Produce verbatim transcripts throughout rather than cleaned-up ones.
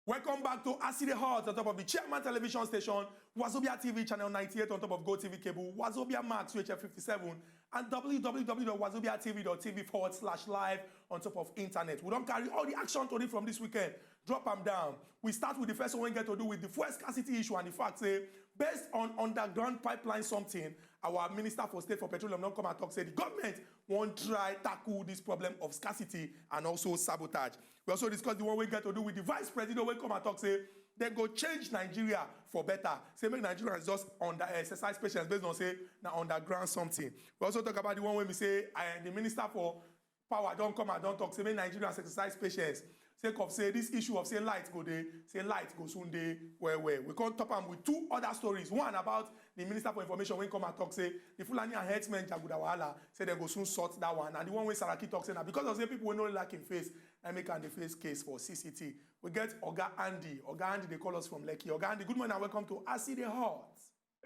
Welcome back to Aside Hot on top of the Chairman Television Station, Wazobia T V channel ninety-eight on top of Go T V cable, Wazobia Max U H F fifty-seven, and www.wazobia.tv.tv forward slash live on top of internet. We don't carry all the action today from this weekend. Drop them down. We start with the first one we get to do with the fuel scarcity issue and the fact say, based on underground pipeline something, our Minister for State for Petroleum don't come and talk say the government won't try tackle this problem of scarcity and also sabotage. We also discuss the one we get to do with the vice president wey come and talk say they go change Nigeria for better. Say make Nigerians just under exercise patience based on say na underground something. We also talk about the one wey be say uh, the minister for power don't come and don't talk say make Nigerians exercise patience. Sake of say this issue of say light go dey, say light go soon dey well well. We come top am with two other stories. One about the minister for information wey come and talk say the Fulani and herdsmen jaguda wahala say they go soon sort that one. And the one wey Saraki talk say na because of say people wey no like him face na make am dey face case for C C T. We get Oga Andy. Oga Andy dey call us from Lekki. Oga Andy, good morning and welcome to Aside Hot.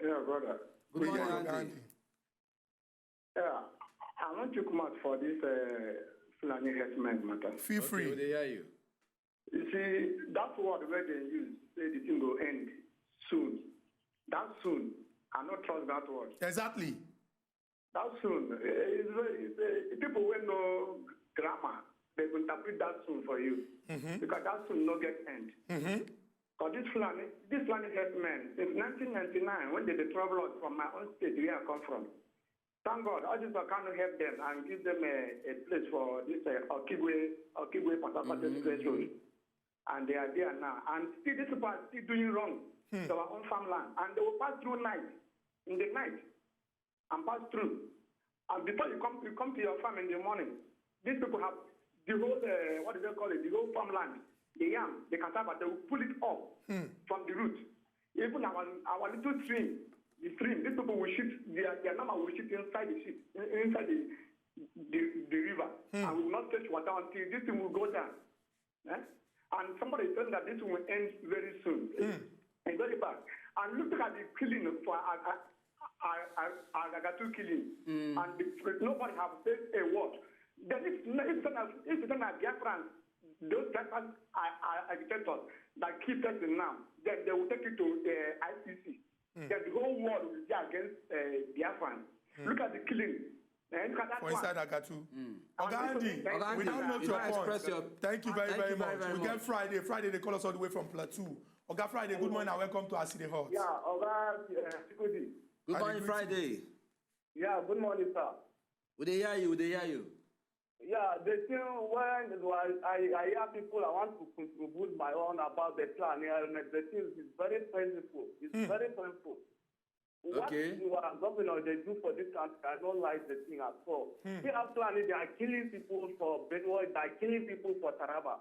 Yeah, brother. Good morning, Oga Andy. Yeah, I want to come out for this uh, Fulani herdsmen matter. Feel Okay, free. We dey hear you. You see, that word where they use, say the thing go end soon. That soon, I not trust that word. Exactly. That soon, eh, is, is, eh, people wey know grammar, they go interpret that soon for you. Because that soon no get end. Because this Fulani, this Fulani herdsmen, since nineteen ninety-nine, when they dey travel out from my own state where I come from, thank God, all this Okano help them and give them a, a place for this uh, Okigwe, Okigwe Port Harcourt Express Road. And they are there now. And still, these people are still doing wrong to our own farmland. And they will pass through night, in the night, and pass through. And before you come, you come to your farm in the morning, these people have the whole, uh, what do they call it, the whole farmland, the yam, the cassava, they will pull it off from the root. Even our, our little stream, the stream, these people will shoot, their, their number will shoot inside the shit, in- inside the, the, the river. And we will not fetch water until this thing will go down. Eh? And somebody is saying that this will end very soon. It's very bad. And look at the killing for Ag- Ag- Ag- Ag- Agatu killing. And the, nobody have said a word. Then if, if, if, if Biafrans, those Biafrans are, are agitators that kill person now, then they will take it to uh, I C C. Then the whole world will be against uh, Biafrans. Look at the killing. Eh, look at that For one. Inside Agatu. And Oga this Andy, is- Thank Oga we Andy, don't note you your don't point. Express your- Thank you very, Thank very, you very, much. very We much. Get Friday. Friday, they call us all the way from Plateau. Oga Friday, good morning and welcome to Aside Hot. Yeah, Oga uh, Chikudi. Good I morning, agree. Friday. Yeah, good morning, sir. We dey hear you. We dey hear you. Yeah, the thing when I, I, I hear people, I want to contribute my own about the plan. Yeah, and the thing is very painful. It's very painful. What Okay. our governor they do for this country, I don't like the thing at all. We have plan, they are killing people for Benue, they are killing people for Taraba.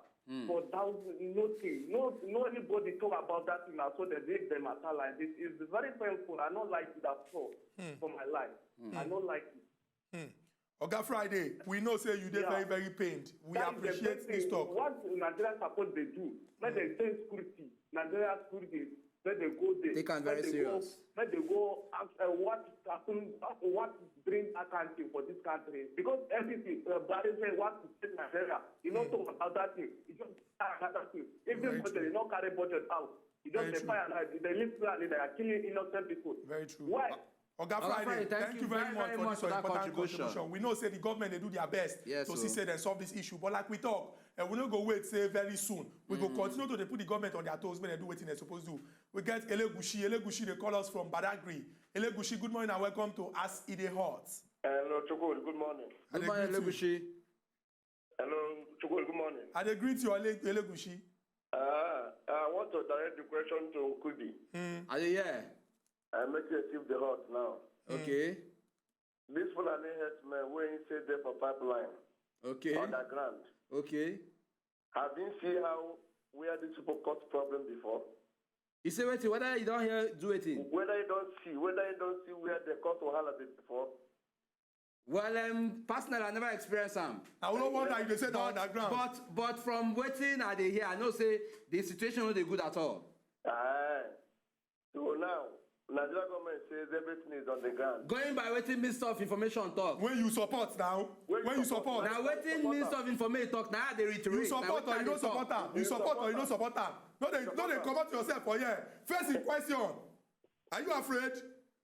For that nothing, no, no anybody talk about that thing at all. They leave them matter like this. It's very painful. I don't like it at all for my life. I don't like it. Oga Friday, we know say you dey Yeah. very, very pained. We That is the appreciate best this thing. talk. What Nigeria suppose they do? Make they send security. Nigeria security. Make they go there. Take am very Make they serious. Go, make they go ask uh, what happen, what bring accounting for this country. Because everything, uh, Buhari say what to take Nigeria. You know talk about that thing. You just talk about that thing. Even Very budget, true. You not carry budget out. You Very just the true. Fire like they live plan, they are killing innocent people. Very true. Why? Oga Oga Friday, Friday, thank thank you you very very, much very for much this for that important contribution. contribution. We know say the government they do their best Yes, to sir. see say they solve this issue, but like we talk, and we no go wait say very soon. We go continue to dey put the government on their toes when they do wetin they supposed to. We get Elegushi. Elegushi they call us from Badagry. Elegushi, good morning and welcome to Aside Hot. Hello, Chukwu. Good morning. I Good dey morning, greet you. Elegushi. Hello, Chukwu. Good morning. I dey greet you, Ele- Elegushi. Uh, I want to direct the question to Nkubi. I dey hear. I make you receive the hot now. Okay. This Fulani herdsmen wey he say dey for pipeline Okay. underground. Okay. Have you seen how where these people cause problem before? You say wetin? Whether you don hear do wetin? Whether you don't see, whether you don't see where they cause wahala dey before. Well, um, personally, I never experience am. I no wonder you dey say that But, underground. but but from wetin I dey hear, I know say the situation no dey good at all. Ah, so now Nigeria government says everything is on the ground. Going by wetin Minister of Information talk. When you support now, when you support. Na wetin Minister of Information talk, na I dey reiterate. You support or you no support am? You support or you no support am? No dey no dey comot yourself for here. First in question. Are you afraid?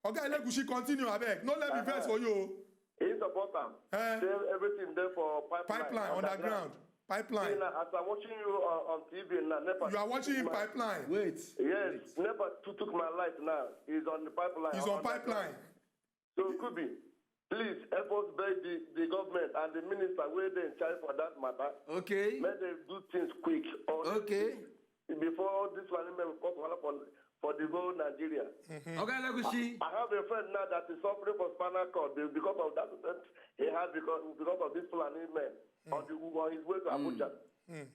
Oga Elegushi, continue abeg. No let me vex for you. He support am. Eh. Say everything there for pipeline. Pipeline underground. Pipeline. See, now, as I'm watching you on, on T V now, NEPA. You are watching in my, pipeline. Wait. Yes, wait. NEPA took, took my life now. He's on the pipeline. He's on, on pipeline. So, Kubi, please help us beg the, the government and the minister where they in charge for that matter. Okay. Let them do things quick. Or okay. Before this one, may cause wahala for, for the whole Nigeria. Mm-hmm. Okay, let me see. I, I have a friend now that is suffering from spinal cord because of that. He has because, because of this planning man mm. on, the, on his way to Abuja. Mm. Mm.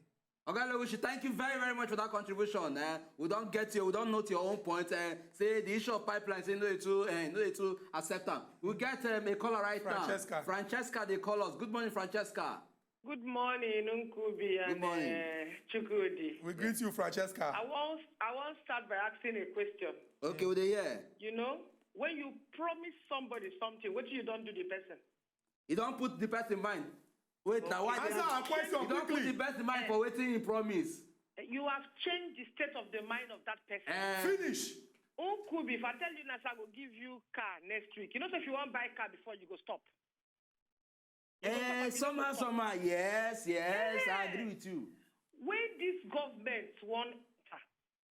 Oga Lewishi, thank you very, very much for that contribution. Uh, we don't get you, we don't note your own point. Uh, say the issue of pipeline, say no to, uh, no to accept them. We get um, a caller right Francesca. Now. Francesca, they call us. Good morning, Francesca. Good morning, Nkubi and Good morning. Uh, Chukudi. We greet you, Francesca. I want, I want to start by asking a question. Okay, with the year. You know, when you promise somebody something, what you don't do the person? You don't put the person in mind. Wait, now why? Answer our question quickly. You don't put the person in mind for waiting in promise. You have changed the state of the mind of that person. Uh, Finish. Nkubi, if I tell you now, I go give you car next week. You know, so if you want buy car before, you go stop. Eh, somehow, somehow, yes, yes, I agree with you. When this government want,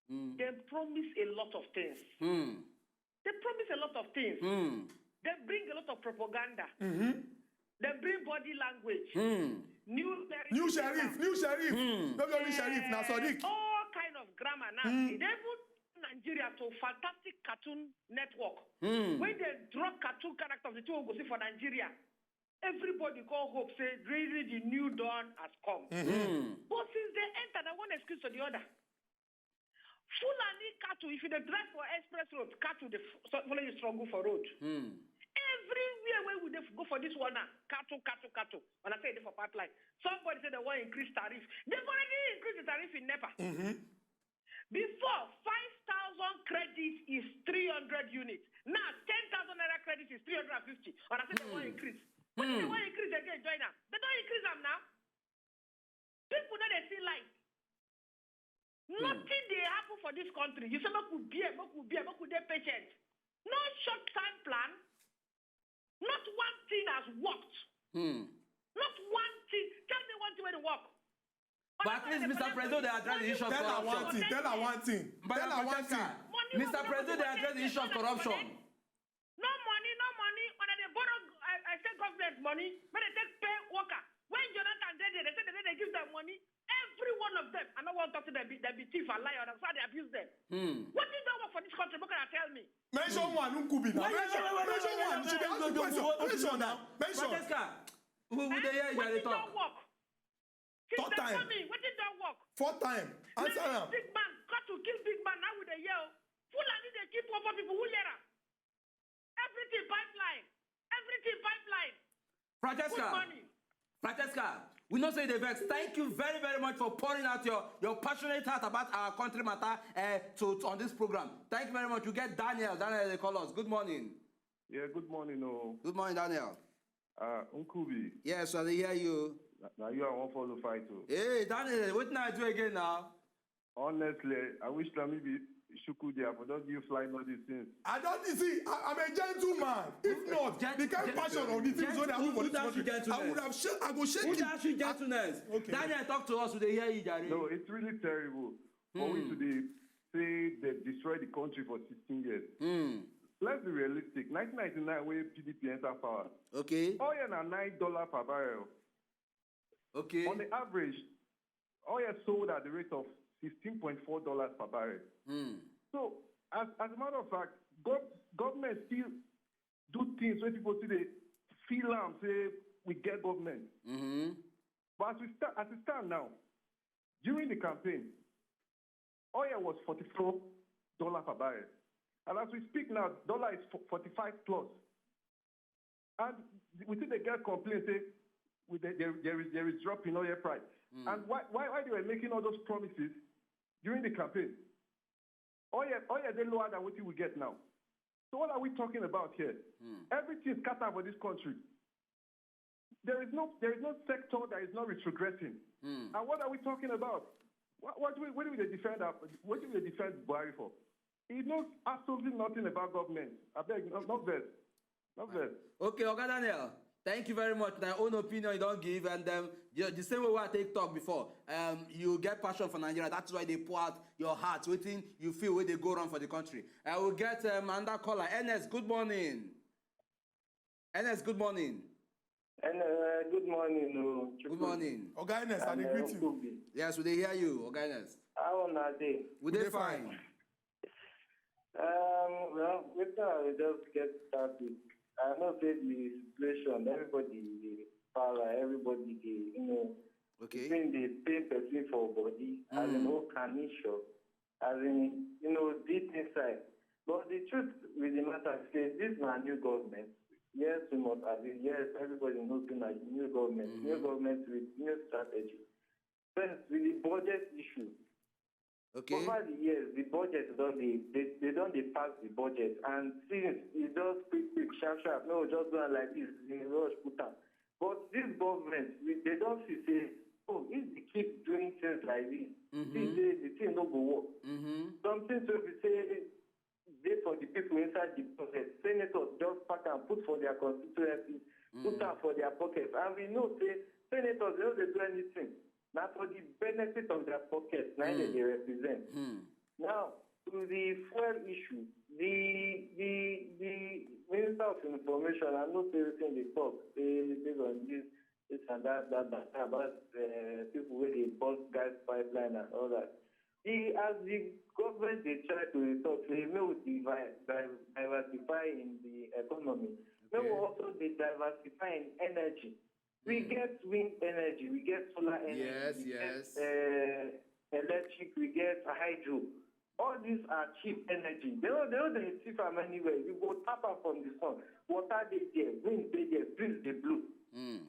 mm. They promise a lot of things. Mm. They promise a lot of things. Mm. They bring a lot of propaganda. Mm-hmm. They bring body language. Mm. New sheriff, new sheriff, new sheriff. Mm. Not only sheriff, now Sadiq. All kind of grammar now. Mm. They even Nigeria to fantastic cartoon network. Mm. When they draw cartoon characters, the two go see for Nigeria. Everybody call hope say really the new dawn has come. Mm-hmm. But since they enter, na one excuse to the other. Fulani cattle, if you dey drive for express road, cattle dey follow you struggle for road. Mm. Everywhere wey we dey go for this one now, cattle, cattle, cattle. When I say they for pipeline, somebody say they want increase tariff. They've already increased the tariff in NEPA. Mm-hmm. Before, five thousand credit is three hundred units. Now, ten thousand naira credit is three hundred and fifty. And I say they want increase. What mm. They want increase again, join them. They don't increase them now. People know they see light. Mm. Nothing they happen for this country. You say, make we bear, make we bear, make we dey patient. No short time plan. Not one thing has worked. Mm. Not one thing. Tell me one thing where they work. But at least Mister President dey address the issue of corruption. Tell her one thing. Tell her one thing. Tell her one thing. Mister President dey address the issue of corruption. No money, no money. When they borrow, I, I say government money. When they take pay worker. When Jonathan dey there, they say they, they give them money. Every one of them. I don't want to talk to them. They be, they be thief and liar. That's why they abuse them. Hmm. What did they work for this country? What can I tell me? Mention one, Nkubi now. Mention, mention one. She dey ask you question. Mention now. Mention. Francesca, we, we dey hear you dey talk. Third time. Wetin don work? Fourth time. Answer am. Big man, cut to kill big man, now we dey hear o. Fulani dey kill poor poor people, who hear am? Everything pipeline. Everything pipeline. Francesca. Good morning. Francesca, we know say you dey vex. Thank you very, very much for pouring out your, your passionate heart about our country matter uh, to, to on this program. Thank you very much. We get Daniel. Daniel, they call us. Good morning. Yeah, good morning. Oh. Good morning, Daniel. Uh, Nkubi. Yes, I dey hear you. Na, na you I wan follow fight o. Hey, Daniel, wetin I do again now? Honestly, I wish na me be Shuku dey for just give fly all these things. I don't see. I, I'm a gentleman. If not, Gen- the kind gen- passion of the things wey dey happen for this country, I would have. Sh- I go shake. Who dey ask you gentleness? Okay. Daniel, talk to us. We dey hear you, Jare. No, it's really terrible. For we to dey say they destroy the country for sixteen years. Mm. Let's be realistic. nineteen ninety-nine wey P D P enter power. Okay. Oil na nine dollar per barrel. Okay. On the average, oil sold at the rate of sixteen point four dollars per barrel. Mm. So, as, as a matter of fact, gov- government still do things wey people still dey feel am say we get government. Mm-hmm. But as we start, as we stand now, during the campaign, oil was forty-four dollars per barrel. And as we speak now, dollar is forty-five plus. And we still dey get complaints say we, there, there, there, is, there is drop in oil price. Mm. And why, why, why they were making all those promises during the campaign? Oil, oil dey lower than wetin we get now. So what are we talking about here? Hmm. Everything is scattered for this country. There is no there is no sector that is not retrogressing. Hmm. And what are we talking about? What, what do we what do we dey defend our- what do we dey defend Buhari for? He knows absolutely nothing about government. I beg, no, not vex, not vex. Okay, Oga Daniel, thank you very much. Na your own opinion you don give, and um, the, the same way wey I take talk before, um, you get passion for Nigeria. That's why they pour out your heart, wetin you feel wey dey go wrong for the country. I will get um, another caller. Ernest, good morning. Ernest, good morning. And uh, good morning, oh, Good morning. Oga Ernest, I dey greet you. Kubi. Yes, we dey hear you, Oga Ernest. How una dey? We dey dey fine. fine. Um, well, wetin I will just get start with. I know say the situation, everybody dey para, everybody dey, you know, Okay. thing dey pain person for body, as in Mm. who can he sure, as in, you know, deep inside. But the truth with the matter is say this na new government. Yes, we must agree. Yes, everybody knows say na new government, new Mhm. government with new strategy. First, with the budget issue, Okay. over the years, the budget don dey they, they don dey pass the budget, and since e just quick quick sharp sharp, no just do am like this, dey rush put am. But this government, we, they don see say, oh, if they keep doing things like this, Mhm. see say the thing no go work. Mm-hmm. Some things wey be say dey for the people inside the budget, senators just pack am put for their constituency, put am for their pocket, and we know say senators dey no dey do anything. Na for the benefit of their pocket na im dem dey represent. Hmm. Now, to the fuel issue, the the the minister of information, I know say wetin dey talk say based on this this and that that that about uh, people wey dey burst gas pipeline and all that. The as the government dey try to dey talk say make we divi- di- diversify in the economy, make we Okay. also dey diversify in energy. We Mm. get wind energy, we get solar energy, Yes, we yes. get uh, electric, we get hydro. All these are cheap energy. They don't, they don't dey thief am anywhere. You go tap am from the sun. Water dey there, wind dey there, breeze dey blow. Mm.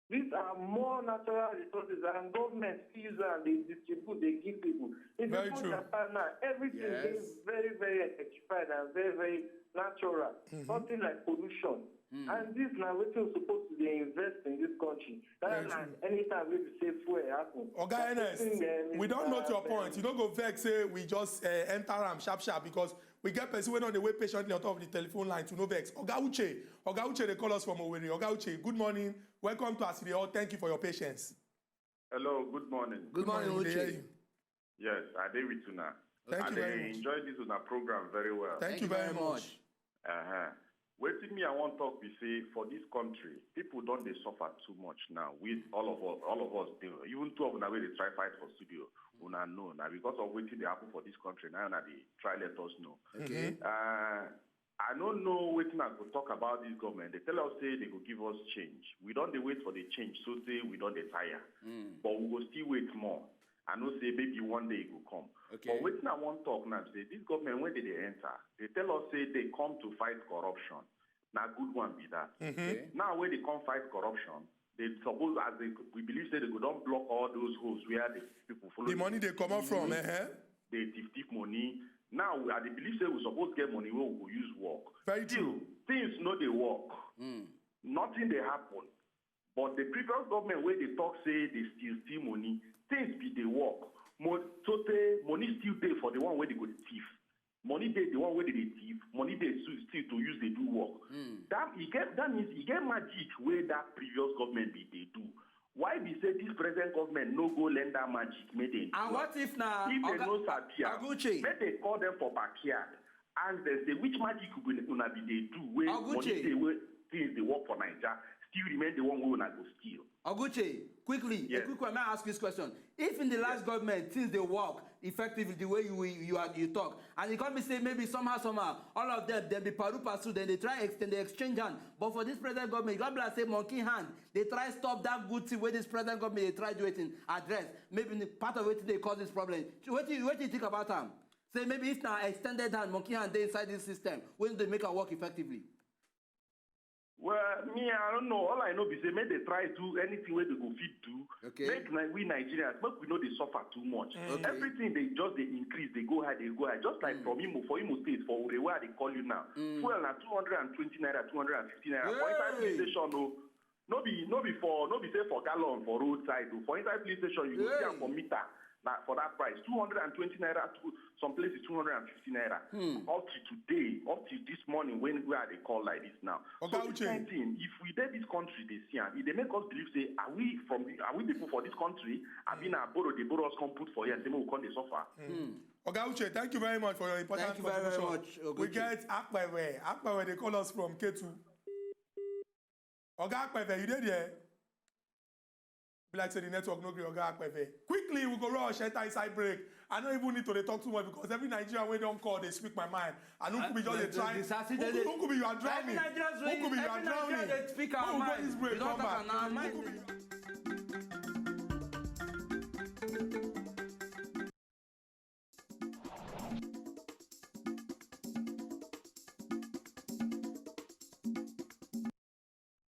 These are more natural resources, and government fit use am dey distribute, dey give people. If Very you put true. Japan now, everything dey Yes. very, very electrified and very, very natural. Nothing like pollution. Mm. And this na wetin we suppose to dey invest in this country. Very That's why true. Anytime wey be say fuel happen, Oga Ernest, Wetin, we don note your uh, point. You no go vex say we just uh, enter am sharp sharp because we get person wey don dey wait patiently on top of the telephone line to no vex. Oga Uche, Oga Uche dey call us from Owerri. Oga Uche, good morning. Welcome to As E Dey Hot. Thank you for your patience. Hello, good morning. Good morning, We dey hear Uche. you. Yes, I dey with una. Thank I you dey very much. Enjoy this una program very well. Thank you very much. Uh-huh. Wetin me I wan talk be say for this country, people don dey suffer too much now. With all of us, all of us dey, even two of una wey dey try fight for studio, una know na because of wetin dey happen for this country na una dey try let us know. Okay. Uh, I no know wetin I go talk about this government. They tell us say they go give us change. We don dey wait for the change, so say we don dey tire. Mm. But we go still wait more. I know say maybe one day e go come. Okay. But wetin I wan talk now be say this government wey dey dey enter, they tell us say they come to fight corruption. Na good one be that. Okay. Now wey they come fight corruption, they suppose as they we believe say they go don block all those holes where the people follow The money dey comot from, eh? dey thief thief money. Now I dey believe say we suppose get money wey we go use work. Very Still, true. Things no dey work. Mm. Nothing dey happen. But the previous government wey dey talk say they still steal money, things be dey work. Mo so tey money still dey for the one wey dey go dey thief. Money dey the one wey dey dey thief. Money dey still still to use dey do work. Mm. That e get that means e get magic wey that previous government be dey do. Why be say this present government no go learn that magic make dem do And am? What if na If dem Oga- no sabi am, Oguche? Make dem call dem for backyard, ask dem say which magic you go una be dey do wey Oguche. Money dey wey things dey work for Naija still remain the one wey una go steal. Oguche, quickly, a Yes. quick one. May I ask you this question? If in the last government things dey work effectively the way you you are you talk, and e come be say maybe somehow somehow all of them dem be paru pasu, then they try extend the exchange hand. But for this present government, e come be like say monkey hand dey try stop that good thing wey this present government dey try do wetin address. Maybe the part of wetin dey cause this problem. So wetin wetin you think about am? Say maybe if na extended hand, monkey hand dey inside this system wey no dey make am work effectively. Well, me, I don't know. All I know be say make they try do anything wey they go fit do. Okay. Make Ni- we Nigerians, make we no dey suffer too much. Okay. Everything dey just dey increase, dey go high, dey go high. Just like from Imo, for Imo State, for Ure, where I dey call you now, fuel na two hundred and twenty naira, two hundred and fifty naira. For inside police Hey! Station, no, no be no be for no be say for gallon for roadside o. For inside police station, you go see am Hey! for meter na for that price, two hundred and twenty naira to some places two hundred and fifty naira. Up to today, up to this morning when we are dey call like this now. Oga So this Uche. Kind thing, if we dey this country, they see am. If they make us believe say are we from the, are we people for this country? I mean, I borrow they borrow us come put for here, say make we come dey suffer. Oga Uche, thank you very much for your important Thank you very, very contribution. much, Oga We Uche. Get Akpeve. Akpeve, they call us from Ketu. Oga Akpeve, you dey there? Be like say the network no gree Oga Akpeve. Quickly, we go rush enter inside break. I no even need to dey talk too much because every Nigerian wey don call dey speak my mind. And who could be just dey try? Who could be you are drowning? Who could be you are drowning? When we go this break, come back. Who could be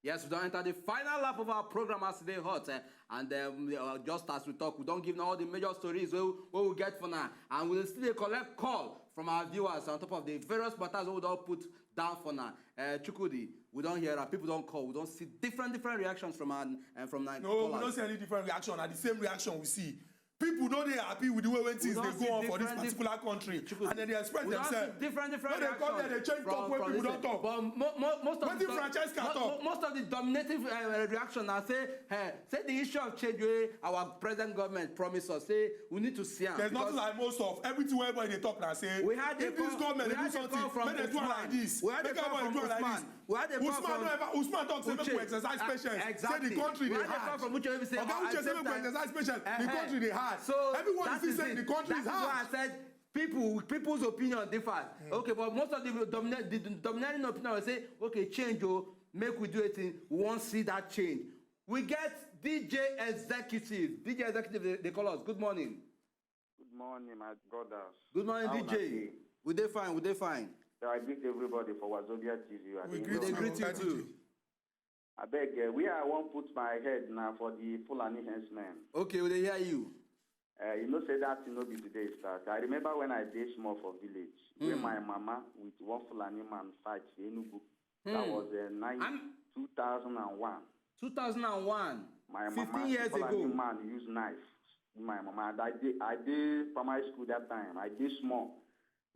Yes, we don enter the final lap of our program as e dey hot, eh, and um, uh, just as we talk, we don give now all the major stories wey wey we get for now, and we still dey collect call from our viewers on top of the various matters wey we don put down for now. Uh, Chukwudi, we don hear am, people don call, we don see different different reactions from our uh, from our No, we callers. No see any different reaction. Na the same reaction we see. People no dey happy with the way wey things don dey see go on for this different, particular country, Chukwudi, and then they express we don see themselves. different different No dey come reactions there dey change from talk wey from people this don thing. Talk. But mo mo most of Wetin the dom- Francesca mo- talk? Mo- most of the dominative uh, reaction na say eh, say the issue of change wey our present government promise us say we need to see am. There's nothing Because like most of everything wey everybody dey talk na say We had a if this call- government we dey do had a something, call from make dem do am Usman. Like this. We had a Make call everybody from do am like Usman. This. We had a call Usman from no ever Usman talk say make Uche. we exercise Uh, patience. Exactly. Say the country We dey had a call hard. From Uche wey be say Oga at Uche the say same make we time- exercise patience. The Eh, country dey hard. So Everyone that see is say it. The country That is is why I hard. Said people people's opinion differs. Okay, but most of the, domina- the dominating opinion will say, okay, change o, make we do a thing. We wan see that change. We get D J Executive. D J Executive, they, they call us. Good morning. Good morning, my brothers. Good morning, How una D J. dey? We dey fine, we dey fine. So I greet everybody for Wazobia T V. I We dey greet We hear dey you. greet you Thank too. you. Abeg, uh, where I wan put my head na for the Fulani herdsmen. Okay, we dey hear you. Uh, you know say that thing no be today e start. I remember when I dey small for village, where Mm. my mama with one Fulani man fight for Enugu. That Mm. was uh, nine, I'm- two thousand and one. two thousand and one. My fifteen mama, years Fulani ago. Man use knife. My mama, and I dey, I dey primary school that time. I dey small.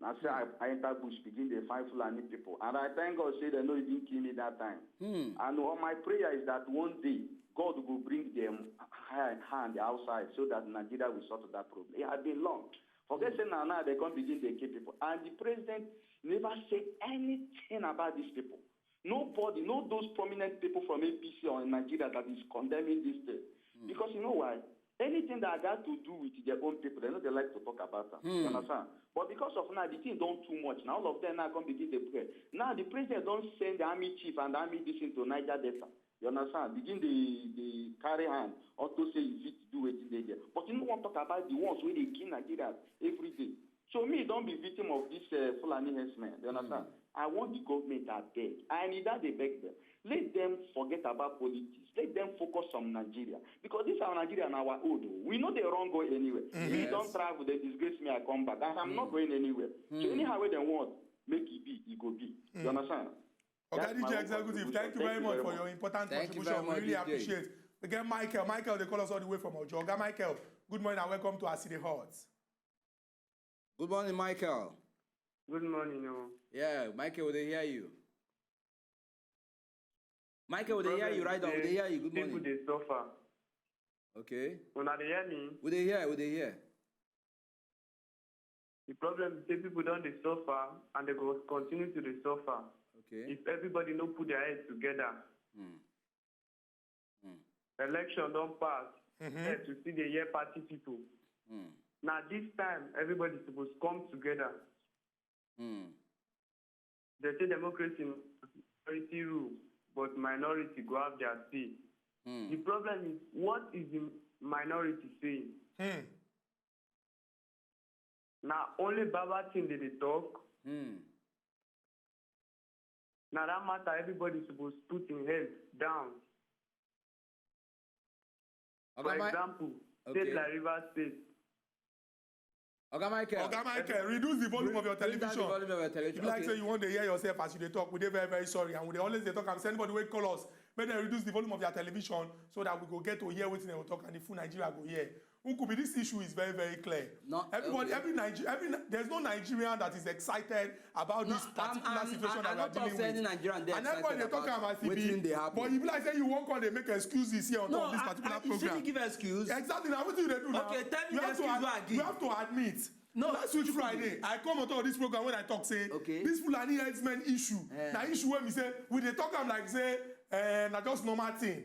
Na say I, I enter bush, begin dey find Fulani people. And I thank God say dem no even kill me that time. Hmm. And all my prayer is that one day, God go bring dem ha- hand outside so that Nigeria will sort that problem. It had been long. Forget say na now dem come begin dey kill people. And the president never say anything about these people. Nobody, no those prominent people from A P C or in Nigeria that is condemning this thing. Because you know why? Anything that got to do with their own people, they no dey like to talk about am. You understand? But because of now, the thing don too much. Now all of them now come begin dey pray. Now the president don send the army chief and the army this thing to Niger Delta. You understand? Begin dey dey carry hand unto say you fit do wetin dey there. But you no wan talk about the ones wey dey kill Nigerians every day. So me don be victim of this uh, Fulani herdsmen. You understand? I want the government abeg. I need that dey beg them. Let them forget about politics. Let them focus on Nigeria. Because this our Nigeria na our own o. We no dey run go anywhere. Me don travel, they disgrace me, I come back. And I'm not going anywhere. So anyhow wey dem want, make e be, e go be. You understand? Oga That's my D J own Executive, contribution. Thank you Thank very you much very for much. Your important Thank you contribution. very We much, really D J. Appreciate. We get Michael. Michael, they call us all the way from Ojo. Oga Michael, good morning and welcome to Aside Hot. Good morning, Michael. Good morning o. Yeah, Michael, we dey hear you. Michael, we dey hear you right now. We dey hear you. Good People morning. Dey suffer. Okay. Una dey hear me? We dey hear, we dey hear. The problem is say people don dey suffer and they go continue to dey suffer Okay. If everybody no put their head together. Hmm. Hmm. Election don pass. Mhm. First, we still dey hear party people. Hmm. Na this time everybody suppose come together. Hmm. They say democracy na majority rule, but minority go have their say. Hmm. The problem is, what is the minority saying? Hmm. Na only baba thing they dey talk. Hmm. Na that matter, everybody suppose put im head down. For example, state like Rivers State. Oga Michael. Oga Michael, reduce the volume of your television. Reduce the volume of your television. If you like say you wan dey hear yourself as you dey talk, we dey very, very sorry, and we dey always dey talk am say anybody wey call us, make dem reduce the volume of their television so that we go get to hear wetin dem go talk and the full Nigeria go hear. Nkubi, this issue is very, very clear. Everybody, every Niger, every Ni- there's no Nigerian that is excited about this particular situation that we are dealing with. And everybody dey talk am as e be. But e be like say you wan come dey make excuses here on top of this particular program. No, I, I, you shouldn't give excuse. Exactly. Now wetin you dey do now? Okay, tell me the excuse wey I give. You have to admit. No, last week Friday, I come on top of this program when I talk say this Fulani herdsmen issue. Na issue wey be say we dey talk am like say eh, na just normal thing.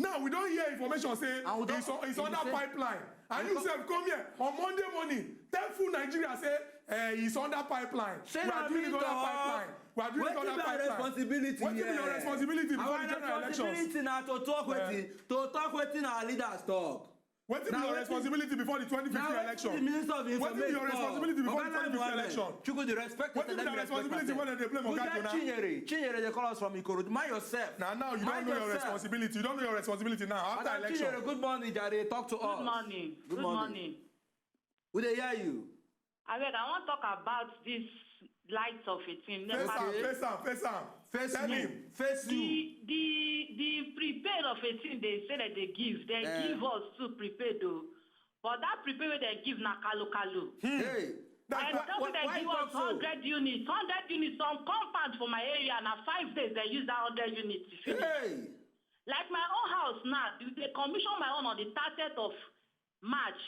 Now we don hear information say it's, it's under pipeline. And you sef come here on Monday morning, tell full Nigeria say eh, it's under pipeline. We are doing it under pipeline. We are doing it under pipeline. Wetin be your responsibility before the general elections? Our responsibility na to talk wetin, to talk wetin our leaders talk. Wetin be your responsibility before the twenty fifteen election? Wetin be your responsibility before the twenty fifteen election? Wetin be your responsibility when dem dey blame Oga Jonah? Chinyere, Chinyere dey call us from Ikorodu. Mind yourself. Na now you don know your responsibility. You don know your responsibility now. After election. Madam Chinyere, good morning, jare. Talk to us. Good morning. Good morning. We dey hear you. Abeg, I wan talk about this light of a thing. Face am, face am, face am. Face you. Face you. The the the prepaid of a thing they say that they give, they give us too prepaid though. But that prepaid wey they give na kalo kalo. Hey. I tell you they give us hundred units, hundred units. Some compound for my area na five days they use that hundred units to finish. Hey. Like my own house now, the, they commission my own on the thirtieth of March.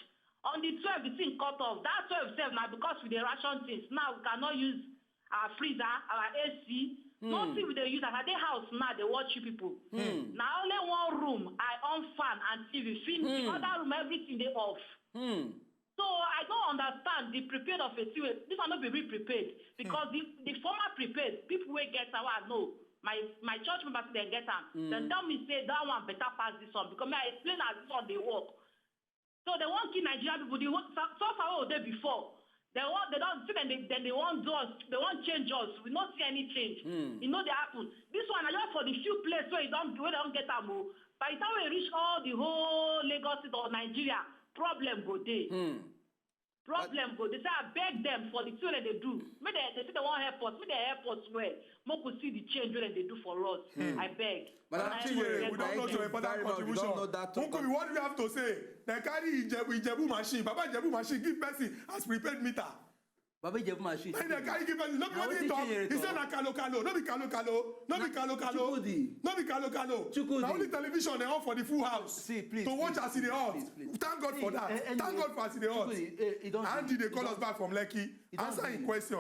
On the twelve, the thing cut off. That twelve sef na because we dey ration things. Now we cannot use our freezer, our A C, nothing we dey use. As I dey house now, dey watch you people. Na only one room I on fan and T V finish. The other room, everything dey off. So I don't understand the prepaid of a thing. This one no be real prepaid because the, the former prepaid, people wey get am, I know. My my church members dem get am. Dem tell me say that one better pass this one because me I explain as this one dey work. So they wan kill Nigerian people. The one, so, so far wey we dey before, they wan, they don see dem dey, dem dey wan do us, they wan change us. We no see any change. E no dey happen. This one na just for the few place wey e don, wey dem don get am o. By the time we reach all the whole Lagos State or Nigeria, problem go dey. Problem go dey. Say I beg them for the thing wey dem dey do. Make dem, they say they wan help us. Make dem help us well. Make we see the change wey dem dey do for us. I beg. Madam Chinyere, we don note your important contribution. Nkubi, what do you have to say? They carry Ijebu, Ijebu machine, Baba Ijebu machine, give person as prepaid meter. Baba Ijebu machine. Then they carry give person. No be wetin he talk. He say na kalo kalo. No be kalo kalo. No be kalo kalo. No be kalo kalo. Na only television they on for the full house. See, please, to watch as e dey hot. Thank God for that. Thank God for as e dey hot. Andy dey call us back from Lekki. Answer him question.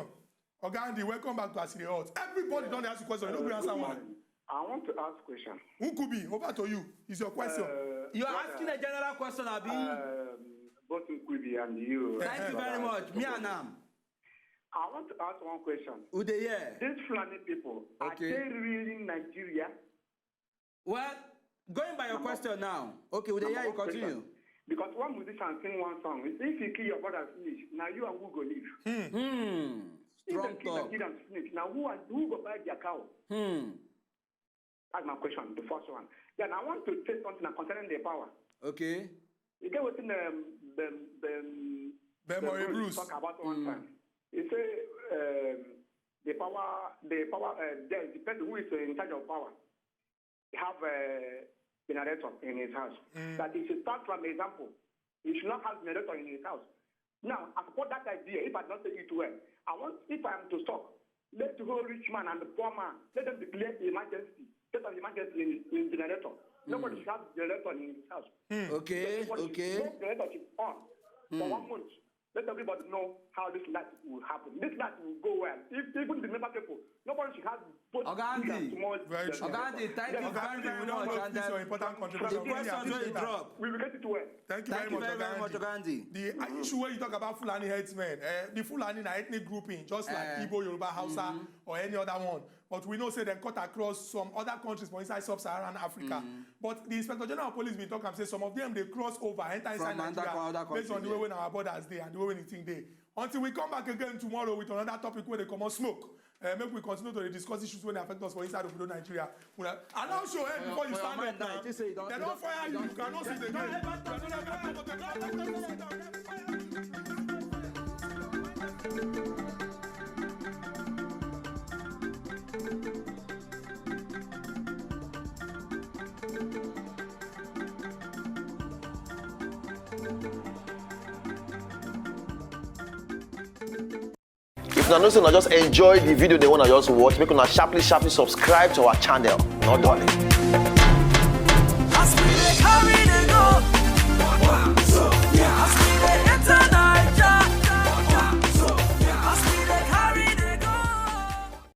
Oga Andy, welcome back to As E Dey Hot. Everybody don dey ask you question, you no gree answer one. I want to ask question. Nkubi, over to you. It's your question. Uh, you are asking a general question, abi? Um, both Nkubi and you. Thank you very much. Me and am. I want to ask one question. Who dey here? These Fulani people, are they really Nigeria? Well, going by your question now, okay, we dey hear you, continue. Because one musician sing one song, he say, if you kill your brother finish, na you and who go live? Hmm. If dem kill your kid and finish, na who and who go buy their cow? Hmm. That's my question, the first one. Then I want to say something concerning the power. Okay. You get wetin um, Ben Ben Ben Morey Bruce talk about one time. He say um, the power, the power, uh, there is the person who is in charge of power. He have a generator in his house. That he should start from example. He should not have generator in his house. Now, I support that idea. If I don't say it well, I want, if I am to stop, let the whole rich man and the poor man, let them declare emergency, state of emergency in, in generator. Nobody should have generator in his house. Okay, okay. Let generator should on for one month. Let everybody know how this light will happen. This light will go well. If even the NEPA people, nobody should have both big and small generator. Oga Andy, thank you very, very much. And uh, the questions wey you drop. We will get it well. Thank you very much, Oga Andy. The uh, issue where you talk about Fulani headsmen, uh, the Fulani na ethnic grouping, just like Igbo, Yoruba, Hausa, or any other one. But we know say dem cut across some other countries for inside sub-Saharan Africa. But the Inspector General of Police bin talk am say some of them dey cross over, enter inside Nigeria based on the way wey our borders dey and the way wey the thing dey. Until we come back again tomorrow with another topic wey dey comot smoke Uh, make we continue to dey discuss issues wey dey affect us for inside obodo Nigeria. Una, I don show, eh, before you stand up now. Dem don fire you. You cannot sit again. If una know say una just enjoy the video, the one I just watch, make una sharply, sharply subscribe to our channel. No darling.